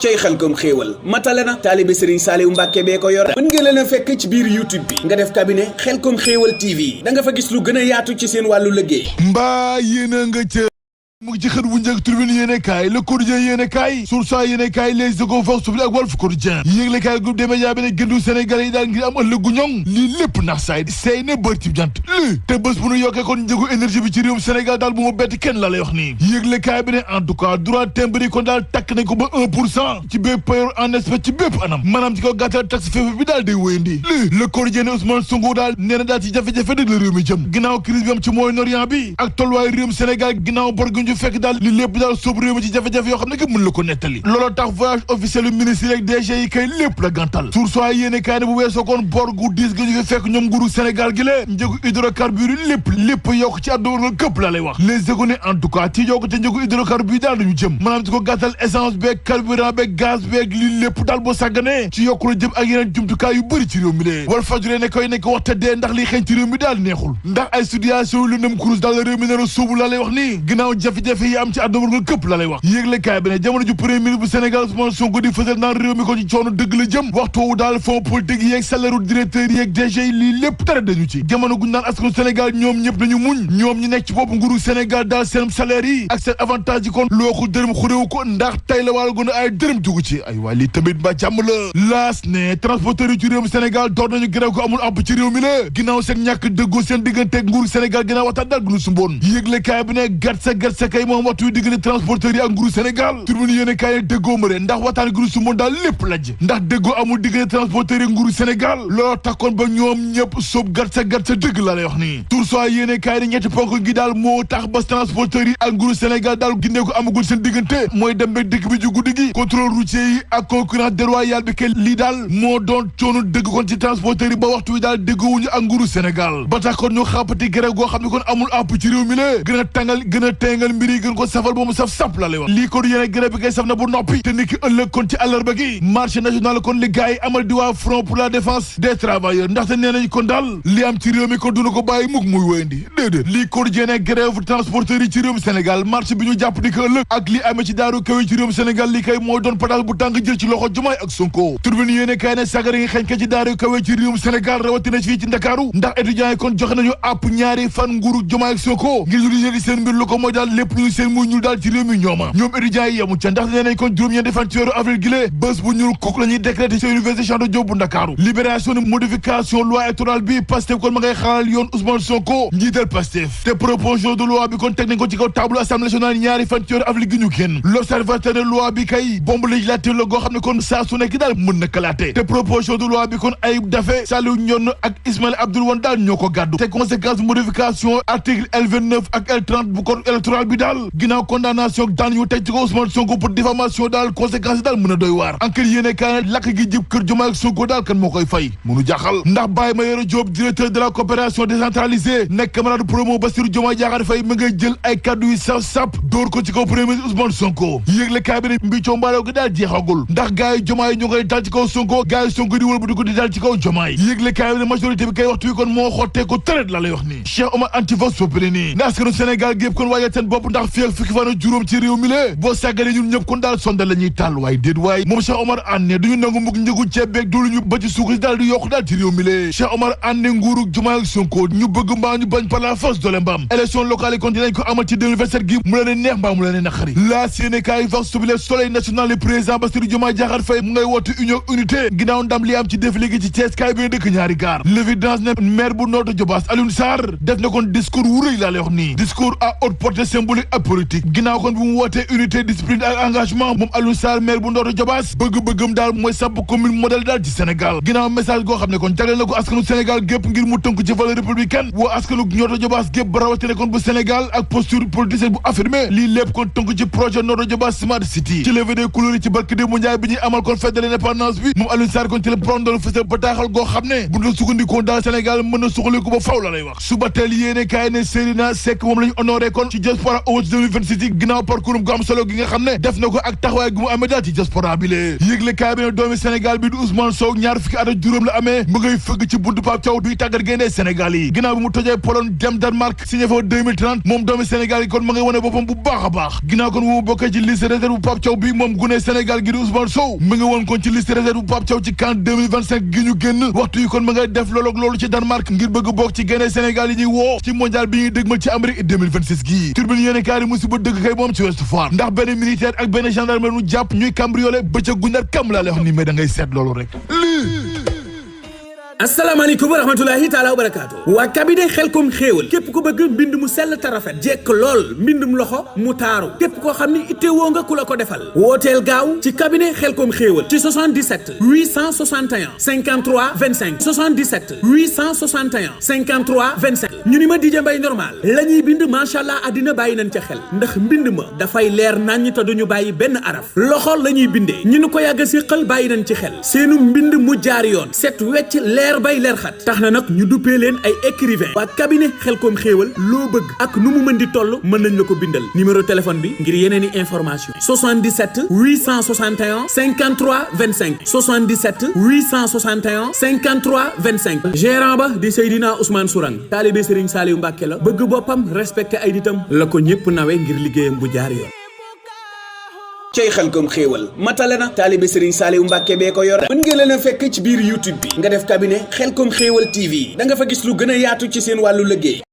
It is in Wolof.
cey Xelcom xéewal matale na taalibe Serigne Saliou Mbàkke bee ko yor mën ngeen leen a fekk ci biir YouTube bi nga def cabinet Xelcom xéewal TV da nga fa gis lu gën a yaatu ci seen wàllu liggéey mbaa yéena nga ca mu ngi ci xët bu njëkk Tribune yéenekaay Le Quotidien yéenekaay Source A yéenekaay Les Échos Vox Populi ak Walf Quotidien yéeglekaay groupe des médias bi ne gëndu Sénégalais yi daal ngir am ëllëg gu ñoŋ lii lépp nax saay di seey ne bër ci jant lii te bés bu nu yokkee kon njëgu énergie bi ci réewum Sénégal daal bu ma bett kenn la lay wax nii yéeglekaay bi ne en tout cas droit timbre yi kon daal takk nañ ko ba 1% ci bépp payor en espèce ci bépp anam maanaam ci ko gàttal taxe fépp bi daal day wéyandi lii Le Quotidien ne Ousmane Sonko daal nee na daal ci jafe-jafe dëgg la réew mi jëm ginnaaw crise bi am ci Moyen-Orient bi ak tolluwaay réewum Sénégal ginnaaw bor gu ñu fekk daal li lépp daal soobu réew mi ci jafe-jafe yoo xam ne que mën la ko nettali looloo tax voyage officiel yu ministre yi ak DG yi kay lépp la gàntal Source A yéene kaay ne bu weesoo kon bor gu diis gi ñu fi fekk ñoom nguuru Sénégal gi la njëgu hydrocarbures yi lépp yokk ci àdduna wërngal këpp laa lay wax Les Échos ne en tout cas ci yokk te njëgu hydrocarbures yi daal dañu jëm maanaam ci ko gàttal essence beeg carburant beeg gaz beeg li lépp daal boo sàgganee ci yokku la jëm ak yeneen jumtukaay yu bëri ci réew mi lee Walf Fadjri ne koy nekk wax te dee ndax liy xeeñ ci réew mi daal neexul ndax ay situation lu nem cruise daal réew mi nar a sóobu laa lay wax nii ginnaaw jafe-jafe yi am ci àdduna wërngal këpp laa lay wax yéeglekaay bi ne jamono ju premier ministre bu Sénégal Ousmane Sonko di fësal naan réew mi ko ci coono dëgg la jëm waxtu wu daal fonds politique yi yeeg salaire u directeur yi yeeg DG yi lii lépp tere dañu ci jamono guñ naan askanu Sénégal ñoom ñëpp nañu muñ ñoom ñi nekk ci bopp nguuru Sénégal daal seen salaire yi ak seen avantage yi kon looxu dërëm xuréewu ko ndax tey la wàll gën a ay dërëm dugg ci ay waa lii tamit ba jàmm la laas ne transporteurs yi ci réewum Sénégal door nañu grève ko amul àpp ci réew mi la ginnaaw seen ñàkk dëggoo seen digganteeg nguuru Sénégal ginnaaw waxtaan daal gunu sumboon yéeglekaay bi ne gatsa kay moom waxtu wi diggante transporteurs yi ak nguuru Sénégal Tribune yéene kaay déggoo ma ndax waxtaan guru su moon daal lépp lajj ndax déggoo amul diggante transporteur yi nguuru Sénégal looloo taxoon ba ñoom ñëpp sóob gatsa dëgg la lay wax nii Source A yéene kaay ne ñetti ponk gi daal moo tax ba transporteur yi ak nguuru Sénégal daal gindee ko amagul seen diggante mooy dem ba dëkk bi ju guddi gi contrôle routier yi ak concurrence déloyale bi kay lii daal moo doon coono dëgg kon ci transporteur yi ba waxtu wi daal déggoowuñu ak nguuru Sénégal ba tax kon ñu xàppati grève goo xam ne kon amul àpp ci réew mi la gën a tàngal gën a tengal mbir yi gën ko safal ba mu saf sap la lay wax lii ko yéene grève bi kay saf na bu noppi te niki ëllëg kon ci àllarba gi marché national kon li gars yi amal di waa front pour la défense des travailleurs ndaxte nee nañ kon daal li am ci réew mi kon duna ko bàyyi mukk muy wéyandi déedéet lii ko yéene grève transporteurs yi ci réewum Sénégal marché bi ñu jàpp ni ko ëllëg ak li amee ci daaru kaw ci réewum Sénégal li kay mooy doon pataas bu tàng jël ci loxo Diomaye ak Sonko Tribune yéene kay ne sagara yi xeeñ ka ci daaru kaw ci réewum Sénégal rawatina fii ci Ndakaaru ndax étudiants yi kon joxe nañu àpp ñaari fan nguuru Diomaye ak Sonko ngir ñu lijjanti seen mbir lu ko mooy daal lépp ñu seen muy ñuul daal ci réew mi ñoom étudiants yi yamu ca ndax nee nañ kon juróom-ñeenti fan ci weeru avril gi lée bés bu ñuul kuk la ñuy décrété ci université Cheikh Anta Diop bu Ndakaaru libération ni modification loi électorale bi Pastef kon ma ngay xaaral yoon Ousmane Sonko njiital Pastef te proposition de loi bi kon teg nañ ko ci kaw table assemblée nationale ñaari fan ci weeru avril gi ñu génn l'observateur de loi bi kay bombe législative la goo xam ne kon saa su nekk daal mën na kalaate te proposition de loi bi kon Ayib Daffé Saliou Ndione ak Ismaïla Abdoul Wane daal ñoo ko gàddu te conséquence modification article L29 ak L30 bu code électoral bi daal ginnaaw condamnation daan ñu teg ci ko Ousmane Sonko pour diffamation daal conséquence yi daal mën a doy waar enquête yéene kaay lakk gi jib kër Diomaye ak Sonko daal kan moo koy fay mënu jaaxal ndax Baye Mayoro Diop directeur de la coopération décentralisée nekk camarade promo Bassirou Diomaye Diakhar Faye ma ngay jël ay kaddu yu sap dóor ko ci kaw premier ministre Ousmane Sonko yéegle kaay bi ne mbicoo mbaalew gi daal jeexagul ndax gars yi Diomaye ñu ngay dal ci kaw Sonko gars yi Sonko di wël bu di ko di dal ci kaw Diomaye yéegle kaay bi ne majorité bi kay waxtu wi kon moo xottee ko tëret la lay wax nii Cheikh Omar Antivox Populi nii ne askanu Sénégal gépp kon waajal seen bopp ndax fii ak fukki fan ak juróom ci réew mi la boo sàggalee ñun ñëpp kon daal sonde la ñuy tàll waaye déet waaye moom Cheikh Omar Anne duñu nangu mukk njëgu ceeb beeg doolu ñu ba ci suukar daal di yokk daal ci réew mi la Cheikh Omar Anne nguuru Diomaye ak Sonko ñu bëgg mbaa ñu bañ par la force doole mbaam élection locale yi kon dinañ ko amal ci 2027 gi mu leen neex mbaa mu leen naqari la Sénégal vox populi soleil national le président Bassirou Diomaye Diakhar Faye mu ngay woote union unité ginnaaw ndam li am ci défilé gi ci Thiès kaay bi dëkk ñaari gaar l'évidence ne maire bu Notto Diobass Alioune Sarr def na kon discours wu rëy laa lay wax nii discours à haute portée symbolique ak politique ginnaaw kon bu mu wootee unité discipline ak engagement moom Alioune Sarr maire bu Notto Diobass bëgg-bëggam daal mooy samp commune modèle daal ci Sénégal ginnaaw message goo xam ne kon jagleel na ko askanu Sénégal gépp ngir mu tënk ci valeur républicaine woo askanu Notto Diobass gépp ba rawatina kon bu Sénégal ak posture politicienne bu affirmé lii lépp kon tënk ci projet Notto Diobass Smart City ci levée des couleurs yi ci barke démb Njaay bi ñuy amal kon fête de l'indépendance bi moom Alioune Sarr kon ci la prondol fësal bataaxal goo xam ne bu ñu sukkandikoo daal Sénégal mën na suqaliku ba faw la lay wax suba teel yéene kaay ne Seydina Seck moom lañu honoré kon ci diaspora Diaspora Awards 2026 yi ginnaaw parcours gu am solo gi nga xam ne def na ko ak taxawaay gu mu amee daal ci diaspora bi lee yëgle kaay bi ne doomi Sénégal bi du Ousmane Sow ñaar fukki at ak juróom la amee mu ngay fëgg ci buntu Pape Thiaw duy tàggat gaynde Sénégal yi ginnaaw bi mu tojee Pologne dem Danemark signé fa 2030 moom doomi Sénégal yi kon ma ngay wane boppam bu baax a baax ginnaaw kon mu bokkee ci liste réserve bu Pape Thiaw bi moom gune Sénégal gi di Ousmane Sow mu ngi woon kon ci liste réserve bu Pape Thiaw ci CAN 2025 gi ñu génn waxtu yi kon ma ngay def loolu ci Danemark ngir bëgg bokk ci gaynde Sénégal yi ñuy woo ci mondial bi ñuy dëgmal ci Amérique 2026 gii turbine yéene kaay musiba dëgg kay moom ci Ouest Foire ndax benn militaire ak benn gendarme nu jàpp ñuy cambriolé bëccëg gu ndar kam laa lay wax ni mais da ngay seet loolu rek asalaamaaleykum wa rahmatulahi taala wa barakaatu waa cabinet xelkom xéewal képp ku bëgg mbind mu sell te rafet jekk lool mbindum loxo mu taaru képp koo xam ni ittewoo nga ku la ko defal wooteel gaaw ci cabinet xelkom xéewal ci 77 861 53 25 77 861 53 25 ñu ni ma DJ Mbaye normal la ñuy bind macha allah àddina bàyyi nañ ca xel ndax mbind ma dafay leer naññ te duñu bàyyi benn araf loxo la ñuy bindee ñu ni ko yàgg siqal bàyyi nañ ci xel seenu mbind mu jaar yoon set wecc leer bay leer xat tax na nag ñu duppee leen ay écrivain waa cabinet xelkom xéewal loo bëgg ak nu mu mën di toll mën nañ la ko bindal numéro téléphone bi ngir yeneen i information 77 861 53 25 77 861 53 25 gérant ba di Seydina Ousmane Sourang taalibe Serigne Saliou Mbacké la bëgg boppam respecté ay nitam la ko ñëpp nawe ngir liggéeyam bu jaar yoon cey xelkom xéewal matale na taalibe Serigne Saliou Mbacké bee ko yor mën ngeen leen a fekk ci biir YouTube bi nga def cabinet xelkom xéewal TV da nga fa gis lu gën a yaatu ci seen wàllu liggéey